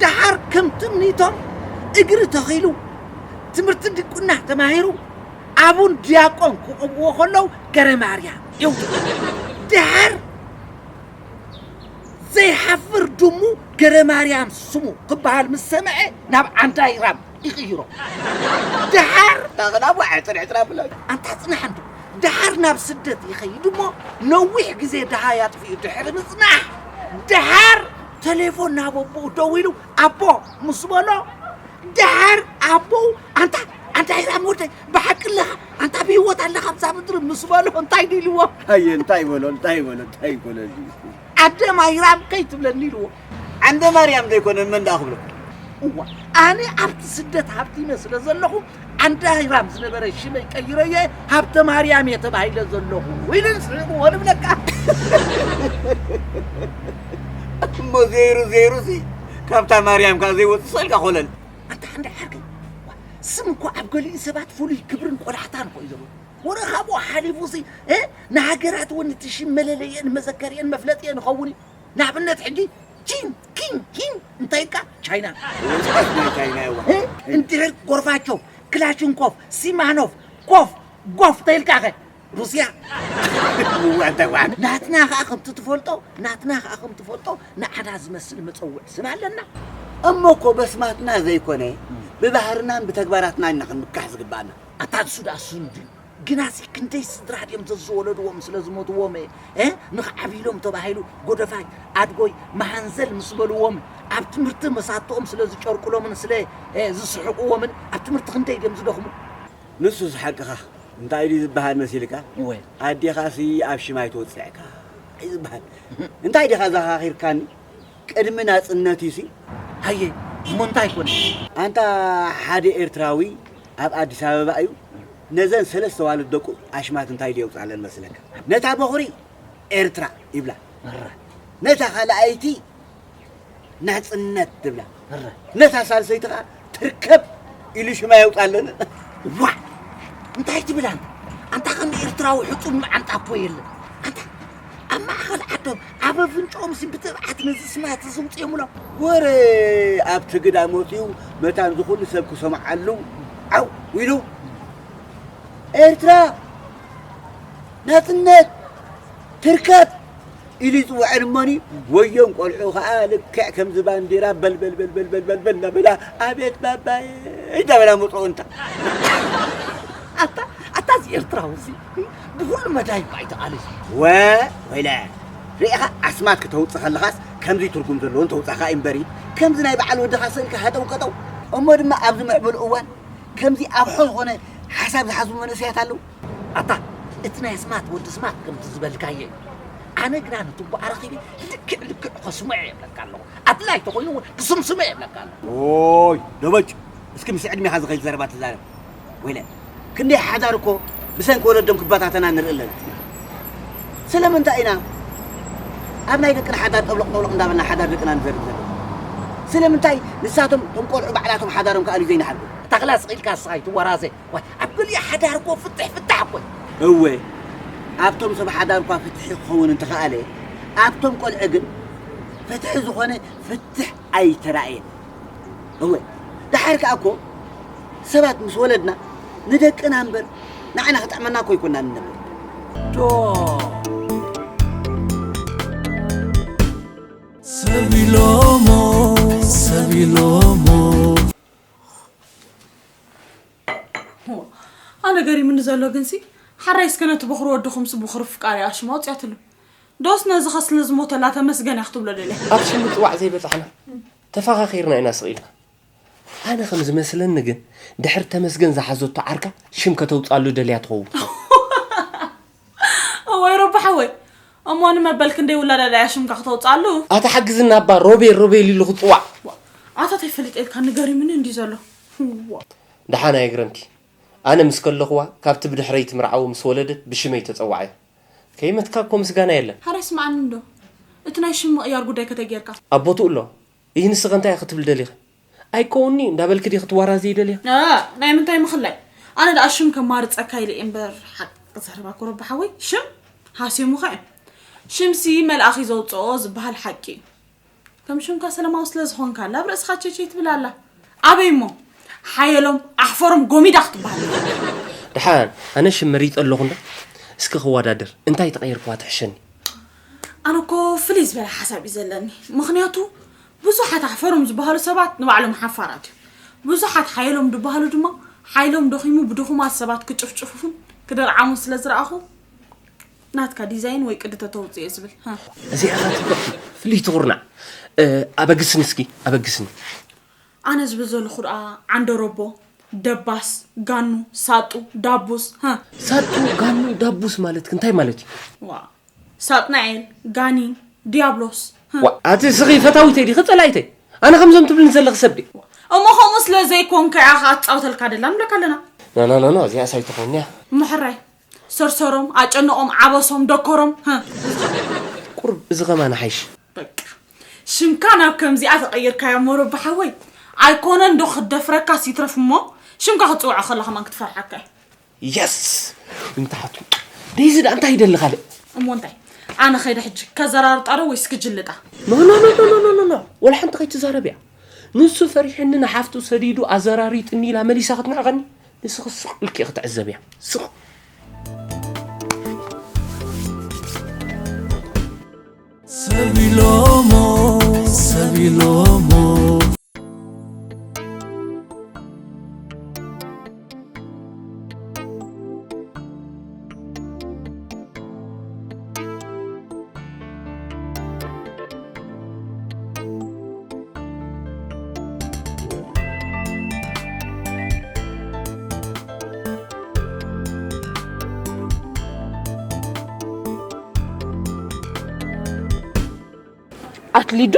ደሓር ከም ትምኒቶም እግሪ ተኺሉ ትምህርቲ ድቁና ተማሂሩ ኣቡን ዲያቆን ክቐብዎ ከለዉ ገረ ማርያም ይውጡ። ደሓር ዘይሓፍር ድሙ ገረ ማርያም ስሙ ክበሃል ምስ ሰምዐ ናብ ዓንዳይራም ይቕይሮ። ደሓር ታኽላቡ ዕጥር ዕጥር ኣብሎ። ኣንታ ጽናሕ እንዶ፣ ደሓር ናብ ስደት ይኸይድ እሞ ነዊሕ ግዜ ደሃይ ኣጥፊኡ ድሕሪ ምጽናሕ፣ ደሓር ተሌፎን ናብ ኣቦኡ ደዊሉ ኣቦ ምስ በሎ፣ ደሓር ኣቦኡ ኣንታ ኣንታ ኢራም ወደይ ብሓቂ ኣለኻ ኣንታ ብህይወት ኣለኻ ኣብዛ ምድሪ ምስ በሎ እንታይ ድልዎ? ኣየ እንታይ በሎ እንታይ በሎ እንታይ በሎ ኣደ ማይራም ከይትብለኒ ኢልዎ። ዓንደ ማርያም ዘይኮነ መን ደኣ ክብሎ? እዋ ኣነ ኣብቲ ስደት ሃብቲመ ስለ ዘለኹ ዓንደ ማይራም ዝነበረ ሽመይ ቀይረየ ሃብተ ማርያም እየ ተባሂለ ዘለኹ ኢሉ ስሒቕዎ ንብለካ። እሞ ዘይሩ ዘይሩ ሲ ካብታ ማርያም ከዓ ዘይወፅእ ስእልካ ኮለል። ኣንታ ዓንደ ዓርከይ ስም እኮ ኣብ ገሊኡ ሰባት ፍሉይ ክብርን ቆላሕታን እኮ እዩ ዘለዎ። ወረ ካብኡ ሓሊፉ ሲ ንሃገራት እውን እቲ ሽም መለለየን መዘከሪየን መፍለጥየን ይኸውን እዩ። ንኣብነት ሕጂ ቺን ኪን ኪን እንታይ ኢልካ ቻይና ቻይና ይዋ እንድሕር ጎርባቾቭ ክላሽንኮቭ ሲማኖቭ ኮፍ ጎፍ ተይልካ ኸ ሩስያ ዋንታ ዋን ናትና ኸዓ ከምቲ ትፈልጦ ናትና ኸዓ ከም ትፈልጦ ንዓና ዝመስል መፀውዕ ስም ኣለና እሞ እኮ በስማትና ዘይኮነ ብባህርናን ብተግባራትና ኢና ክንምካሕ ዝግባኣና ኣታ ንሱ ደኣ ስኑ ድዩ ግናሲ ክንደይ ስድራ ድዮም ዘዝወለድዎም ስለ ዝሞትዎም እ ንኽዓብይሎም ተባሂሉ ጎደፋይ ኣድጎይ መሃንዘል ምስ በልዎም ኣብ ትምህርቲ መሳትኦም ስለ ዝጨርቁሎምን ስለ ዝስሕቅዎምን ኣብ ትምህርቲ ክንደይ ድዮም ዝደኽሙ ንሱስ ሓቅኻ እንታይ ድዩ ዝበሃል መሲልካ እወ ኣዴኻሲ ኣብ ሽማይ ትወፅዕካ እዩ ዝበሃል እንታይ ዲኻ ዘኻኺርካኒ ቅድሚ ናጽነት እዩሲ። ሃየ እሞ እንታይ ኮነ? ኣንታ ሓደ ኤርትራዊ ኣብ ኣዲስ ኣበባ እዩ ነዘን ሰለስተ ዋልድ ደቁ ኣሽማት እንታይ ድየውጻለን መስለካ? ነታ በኹሪ ኤርትራ ይብላ፣ ነታ ካልኣይቲ ናጽነት ትብላ፣ ነታ ሳልሰይቲ ከኣ ትርከብ ኢሉ ሽማ የውጻለን። ዋዕ እንታይ ትብል ኣንታ? ኣንታ ከም ኤርትራዊ ሕጹብ መዓንጣ እኮ የለን። ኣንታ ኣብ ማእኸል ዓዶም ኣብ ኣፍንጭኦም ሲ ብትብዓት ነዚ ስማት እዚ ውፅኦምሎም። ወረ ኣብቲ ግዳ መፂኡ መታን ዝኹሉ ሰብ ክሰምዓሉ ዓው ኢሉ ኤርትራ ናፅነት ትርከብ ኢሉ ይፅውዐን እሞኒ ወዮም ቆልዑ ከዓ ልክዕ ከምዚ ባንዲራ በልበልበልበልበልበል እናበላ ኣቤት ባባየ እንዳበላ መፅኦ እንታ ኣታ ኣታ እዚ ኤርትራዊ እዚ ብኹሉ መዳይ ባይታ ኣለ ወ ወይለ ርኢኻ ኣስማት ክተውፅእ ከለኻስ ከምዚ ትርጉም ዘለዎን ተውፃእካ እምበሪ ከምዚ ናይ በዓል ወድኻ ስእልካ ሃጠው ቀጠው እሞ ድማ ኣብዚ ምዕቡል እዋን ከምዚ ኣብሖ ዝኾነ ሓሳብ ዝሓዙ መንእሰያት ኣለዉ ኣታ እቲ ናይ ኣስማት ወዲ ኣስማት ከምቲ ዝበልካዮ እዩ ኣነ ግና ንትቡዓ ረኺቢ ልክዕ ልክዕ ከስምዖ የብለካ ኣለኹ ኣድላይ ተኾይኑ እውን ክስምስሞ የብለካ ኣለኹ ኦይ ደበጭ እስኪ ምስ ዕድሜኻ ዝኸይድ ዘረባ ትዛረብ ወይለ ክንደይ ሓዳር እኮ ብሰንኪ ወለዶም ክበታተና ንርኢ ኣለና ስለምንታይ ኢና ኣብ ናይ ደቅና ሓዳር ጠብሎቕ ጠብሎቕ እንዳበልና ሓዳር ደቅና ንዘርግ ዘለና ስለምንታይ ንሳቶም ቶም ቆልዑ ባዕላቶም ሓዳሮም ከኣልዩ ዘይንሓድጎ እታ ክላስ ቒልካ ስኻ ይትወራዘ ዋይ ኣብ ገሊኡ ሓዳር እኮ ፍትሕ ፍታሕ እኮ እዩ እወ ኣብቶም ሰብ ሓዳር እኳ ፍትሒ ክኸውን እንተኸኣለ ኣብቶም ቆልዑ ግን ፍትሒ ዝኾነ ፍትሕ ኣይተራእየን እወ ደሓር ከኣ እኮ ሰባት ምስ ወለድና ንደቅና እምበር ንዓና ክጥዕመና እኮ ኣይኮንና ንነብር ዶ ሰብ ኢሎሞ ሰብ ኢሎሞ ኣነ ገሪምኒ ዘሎ ግንሲ ሓራይ እስከ ነቲ በኹሪ ወድኹምሲ ብኹሪ ፍቃሪ ኣሽማ ኣውፅያትሉ ዶስ ነዚ ኸስሊ ዝሞተላ ተመስገን እያ ክትብሎ ደልያ ኣብ ሽም ምፅዋዕ ዘይበፃሕና ተፈኻኺርና ኢና ስቕ ኢልና ኣነ ከም ዝመስለኒ ግን ድሕሪ ተመስገን ዝሓዘቶ ዓርካ ሽም ከተውፅኣሉ ደልያ ትኸውን እዋይ ረቢ ሓወይ እሞ ንመበል ክንደይ ውላዳ ዳያ ሽምካ ክተውፅኣሉ ኣታ ሓግዝና እባ ሮቤል ሮቤል ኢሉ ክፅዋዕ ኣታ ታይ ፈሊጠ ኢልካ ንገሪምኒ እንዲ ዘሎ ደሓን ኣየግረምኪ ኣነ ምስ ከለኹዋ ካብቲ ብድሕረይ ትምርዓዎ ምስ ወለደት ብሽመይ ተፀዋዐያ ከይመትካ እኮ ምስጋና የለን ሓራይ ስምዓኒ እንዶ እቲ ናይ ሽም ምቕያር ጉዳይ ከተጌርካ? ኣብ ቦትኡ ኣሎ። ይህ ንስኸ እንታይ ክትብል ደሊኸ? ኣይከውንኒ እንዳበልክ ዲ ክትዋራዚ ይደልያ? እ፣ ናይ ምንታይ ምኽላይ? ኣነ ደኣ ሽም ከማርጸካ ኢለ እየ እምበር፣ ሓቂ ዘረባ ኮረባ ሓወይ፣ ሽም ሃስዮምኻ እዩ። ሽምሲ መልኣኽ እዩ ዘውጽኦ ዝበሃል ሓቂ እዩ። ከም ሽምካ ሰላማዊ ስለ ዝኾንካ፣ ላብ ርእስኻ ቸቸይ ትብል ኣላ። ኣበይ እሞ? ሓየሎም ኣሕፈሮም ጎሚዳ ክትበሃል። ደሓን፣ ኣነ ሽም መሪጠ ኣለኹ እንዶ። እስኪ ክወዳደር፣ እንታይ ተቐይርክዋ ትሕሸኒ? ኣነ እኮ ፍልይ ዝበለ ሓሳብ እዩ ዘለኒ። ምኽንያቱ ብዙሓት ኣሕፈሮም ዝበሃሉ ሰባት ንባዕሎም ሓፋራት እዮም። ብዙሓት ሓየሎም ዝበሃሉ ድማ ሓይሎም ደኺሙ ብድኹማት ሰባት ክጭፍጭፉን ክደርዓሙን ስለ ዝረኣኹ ናትካ ዲዛይን ወይ ቅዲ ተተውፅእ እየ ዝብል። ሃ። እዚኣ ኸዓ ጽብቕቲ፣ ፍልይቲ ኹርናዕ። እ፣ ኣበግስኒ እስኪ፣ ኣበግስኒ። ኣነ ዝብል ዘለኹ ደኣ ዓንደረቦ፣ ደባስ፣ ጋኑ፣ ሳጡ፣ ዳቡስ፣ ሃ። ሳጡ፣ ጋኑ፣ ዳቡስ ማለት እንታይ ማለት እዩ? ዋ፣ ሳጥናኤል፣ ጋኒን፣ ዲያብሎስ፣ ሃ። ዋ፣ ኣቲ እስኺ ፈታዊተይ ዲኺ ጸላኢተይ? ኣነ ከምዞም ትብልኒ ዘለኺ ሰብ ድየ? እሞ ከምኡ ስለ ዘይኮንካ እያ ኸዓ ትጻወተልካ ደላ ንብለካ ኣለና። ኖ፣ ኖ፣ ኖ፣ ኖ፣ እዚኣስ ኣይትኾንያ። እሞ ሕራይ፣ ሰርሰሮም፣ ኣጨንቖም፣ ዓበሶም፣ ደኮሮም፣ ሃ። ቁሩብ እዚ ኸማን ሓይሽ። በቃ። ሽምካ ናብ ከምዚኣ ተቐይርካዮ እሞ ረቢ ሓወይ። ኣይኮነን ዶ ክትደፍረካስ ይትረፍ እሞ፣ ሽምካ ክትጽውዖ ከላ ኸማን ክትፈርሓካ እያ። የስ! እንታሓቱ። ደይዚ ደኣ እንታይ ይደሊ ካልእ? እሞ እንታይ? ኣነ ኸይደ ሕጂ ከዘራርጣ ዶ ወይስ ክጅልጣ? ኖ፣ ኖ፣ ኖ፣ ኖ፣ ኖ፣ ኖ፣ ኖ። ወላ ሓንቲ ከይትዛረብያ። ንሱ ፈሪሕኒ ንሓፍቱ ሰዲዱ ኣዘራሪጥኒ ኢላ መሊሳ ክትንዕቐኒ። ንስኺ ስቕ ኢልኪ ክትዕዘብያ። ስቕ። ሰብ ኢሎሞ፣ ሰብ ኢሎሞ። ኣትሊዱ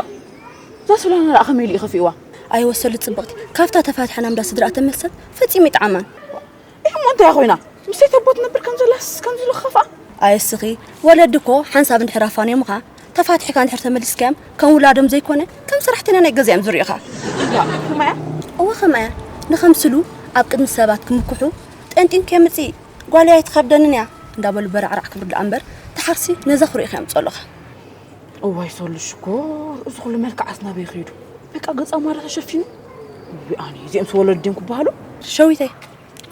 እዛ ሶላና ደኣ ከመይ ኢሉ እዩ ከፊእዋ? ኣይወሰሉ ጽብቕቲ፣ ካብታ ተፋትሐና እምዳ ስድራ ተመሰል ፈጺሙ ይጥዓማን። እሞ እንታይ ኮይና? ምስ ሰይተቦ ትነብር ከም ዘላስ ከምዚ ኢሉ ክኸፍኣ? ኣይ እስኺ፣ ወለዲ እኮ ሓንሳብ እንድሕር ኣፋንዮምኻ፣ ተፋቲሕካ እንድሕር ተመሊስካዮም፣ ከም ውላዶም ዘይኮነ፣ ከም ሰራሕተኛ ናይ ገዛ እዮም ዝርእዩኻ። ዋ፣ ከማያ? እወ፣ ከማያ። ንኸምስሉ ኣብ ቅድሚ ሰባት ክምክሑ፣ ጠንጢንኪ የምጽኢ፣ ጓለይ ኣይትኸብደንን እያ፣ እንዳበሉ በራዕራዕ ክብሉ ደኣ እምበር፣ ተሓርሲ ነዛ ኩርኢኻ የምጽኡ ኣለኻ። እዋይ ሶሉ ሽኮር፣ እዚ ኩሉ መልክዓስ ናበይ ከይዱ? በቃ ገጻ ማራ ተሸፊኑ። እውይ ኣነ፣ እዚኦም ምስ ወለዱ ድዮም ክበሃሉ? ሸዊተይ፣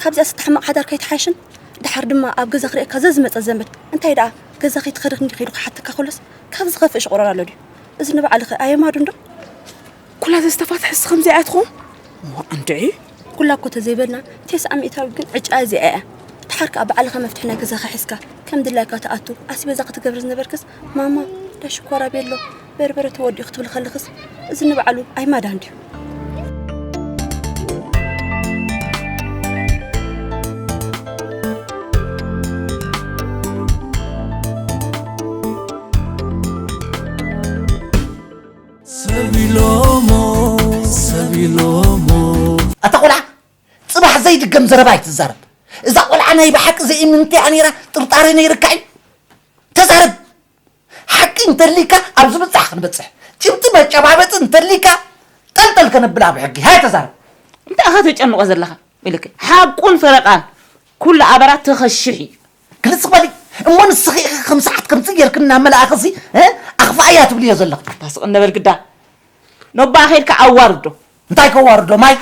ካብዚኣ ዝተሕመቕ ሓዳር ከይትሓይሽን፣ ድሓር ድማ ኣብ ገዛ ክርእየካ ዘዝመጸ ዘመድ፣ እንታይ ደኣ ገዛ ከይትኸድኽን ከይዱ ክሓተካ ከሎስ፣ ካብ ዝኸፍእ ሽቑረር ኣሎ ድዩ? እዚ ንባዕልኸ ኣየማዱን ዶ? ኩላ ዘዝተፋትሐስ ከምዚኣ እያ ትኸውን? እዋ እንድዒ። ኩላ እኮ ተዘይበልና፣ ቴስዓ ሚእታዊት ግን ዕጫ እዚኣ እያ። ድሓር ከኣ ባዕልኻ መፍትሒ ናይ ገዛኻ ሒዝካ፣ ከም ድላይካ ትኣቱ፣ ኣስቤዛ ክትገብር ዝነበርክስ፣ ማማ፣ ዳሽኮራ ቤሎ፣ በርበረ ተወዲኡ ክትብል ከለኽስ፣ እዚ ንባዕሉ ኣይማዳን ድዩ? ሰብ ኢሎሞ፣ ሰብ ኢሎሞ። ኣታ ቆልዓ፣ ጽባሕ ዘይድገም ዘረባ ኣይትዛረብ። እዛ ቆልዓ ናይ ብሓቂ ዘይእምንቲ እያ ነይራ፣ ጥርጣረ ነይርካ እዩ። ተዛረብ። ሓቂ እንተሊካ ኣብ ዝብጻሕ ክንበጽሕ። ጭብጢ መጨባበጢ እንተሊካ ጠልጠል ከነብላ ብሕጊ። ሃይ ተዛረብ። እንታይ ኢኻ ተጨንቆ ዘለኻ? ኢልክ ሓቁን ፈረቃን ኩሉ ኣበራ ተኸሽሕ እዩ። ግልጽ በሊ። እሞ ንስኺ ኢኺ ከም ሰዓት ከምዚ ጌርክና መላእኽሲ፣ እ? ኣኽፋእያ ትብልዮ ዘለኺ። ኣታ ስቕ እንበል ግዳ። ነባ ኸይድካ ኣዋርዶ። እንታይ ከዋርዶ? ማይ?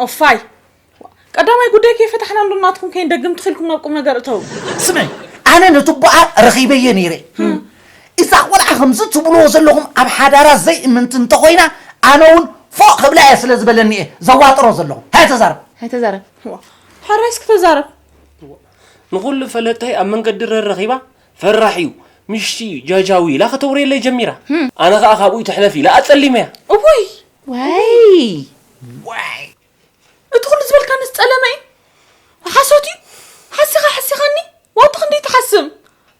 ኦፋይ። ቀዳማይ ጉዳይ ከይፈታሕና እንዶ ናትኩም ከይንደግም ትኺልኩም ናብ ቁም ነገር እተው። ስምዒ፣ ኣነ ነቲ ቦኣ ረኺበዮ ነይረ። እዛ ቆልዓ ከምዚ ትብልዎ ዘለኹም ኣብ ሓዳራ ዘይእምንቲ እንተኾይና፣ ኣነ እውን ፎእ ክብላ እየ ስለ ዝበለኒ እየ ዘዋጥሮ ዘለኹ። ሃይ ተዛረብ። ሃይ ተዛረብ። ዋ፣ ሕራይ እስኪ ተዛረብ። ንኹሉ ፈለጠይ ኣብ መንገዲ ረረኺባ፣ ፈራሕ እዩ፣ ምሽቲ እዩ፣ ጃጃዊ ኢላ ከተውርየለይ ጀሚራ። ኣነ ኸኣ ካብኡ ትሕለፍ ኢለ ኣጸሊመያ። እውይ! ዋይ! ዋይ! እቲ ኩሉ ዝበልካንስ ጸለመ እዩ። ሓሶት እዩ። ሓሲኻ ሓሲኻኒ። ዋው፣ ክንደይ ትሓስም።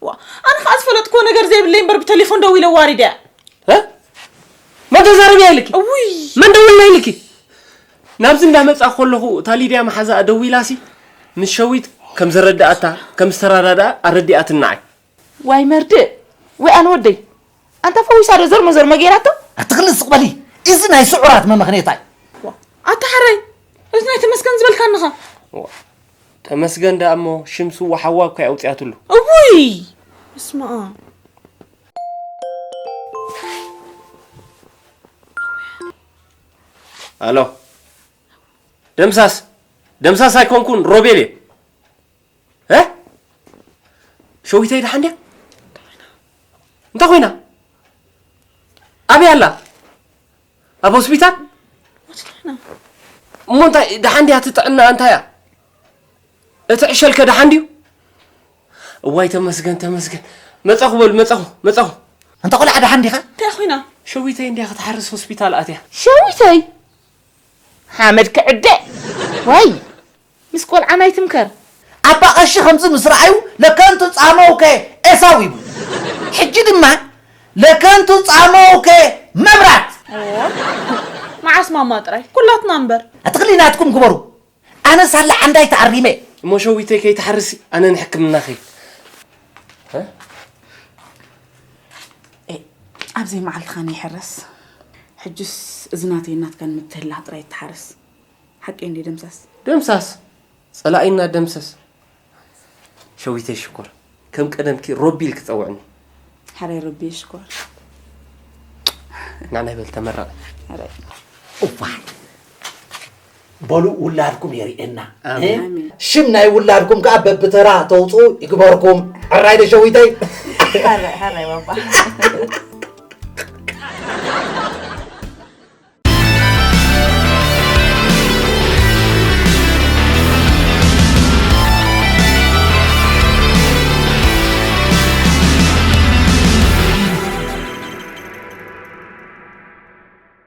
ዋ፣ ኣነ ኸኣ ዝፈለጥክዎ ነገር ዘይብለይ እምበር ብቴሌፎን ደዊለ ዋሪደ። እ? መን ተዛረብያ ኢልኪ? እውይ! መን ደውልና ኢልኪ? ናብዚ እንዳመጻ ከለኹ እታ ሊድያ መሓዛኣ ደዊላሲ ምስ ሸዊት ከም ዘረድኣታ፣ ከም ዝተረዳድኣ ኣረዲኣትኒ ንዓይ። ዋይ መርድእ! ወይ ኣነ ወደይ! ኣንታ ፈዊሳ ዶ ዘርሞ ዘርሞ ጌራቶ? ኣትኽሊ ስቕ በሊ። እዚ ናይ ስዑራት መመኽኔታ እዩ። ኣታ ሓራይ፣ እዚ ናይ ተመስገን ዝበልካንኻ። ተመስገን ደኣ እሞ ሽም ስዋ ሓዋብ ከይ ኣውፅኣትሉ። እውይ፣ እስማኣ። ኣሎ። ደምሳስ ደምሳስ ኣይኮንኩን፣ ሮቤል እየ። እ ሸዊተይ ደሓን ድያ? እንታይ ኮይና? ኣበይ ኣላ? ኣብ ሆስፒታል? እሞ እንታይ ደሓን ድያ? እቲ ጥዕና እንታይ እያ? እቲ ዕሸልከ ደሓን ድዩ? እዋይ ተመስገን ተመስገን። መጻኹ በሉ፣ መጻኹ፣ መጻኹ። ኣንታ ቆልዓ ደሓን ዲኻ? እንታይ ኮይና? ሸዊተይ እንድያ ክትሓርስ ሆስፒታል ኣትያ። ሸዊተይ ሓመድ ክዕደ። ዋይ ምስ ቆልዓ ናይ ትምከር። ኣባ ቀሺ ከምዚ ምስ ረኣዩ ለከንቱ ጻመውከ ኤሳው ይብሉ። ሕጂ ድማ ለከንቱ ጻመውከ መብራት። መዓስ ማማ ጥራይ ኩላትና እምበር። ኣትኽሊ ናትኩም ግበሩ። ኣነ ሳላ ዓንዳይ ተኣሪመ። እሞ ሸዊተይ ከይትሓርሲ ኣነ ንሕክምና ከይድ። ኣብዘይ መዓልትኻ ነይሕረስ። ሕጅስ እዚ ናተይ ናትካን ምትህላኽ ጥራይ ይተሓረስ። ሓቀይ እንዴ ደምሳስ? ደምሳስ ጸላኢና ደምሰስ። ሸዊተይ ሽኮር ከም ቀደምኪ ሮቢ ኢልኪ ጸውዕኒ። ሓራይ ሮቢ ሽኮር። ንዓናይ በል ተመረቕ። ሓራይ እዋይ በሉ ውላድኩም የርእየና። ኣሜን። ሽም ናይ ውላድኩም ከዓ በብተራ ተውፅኡ ይግበርኩም። ሕራይ ዶ ሸዊተይ? ሓራይ ሓራይ ባባ።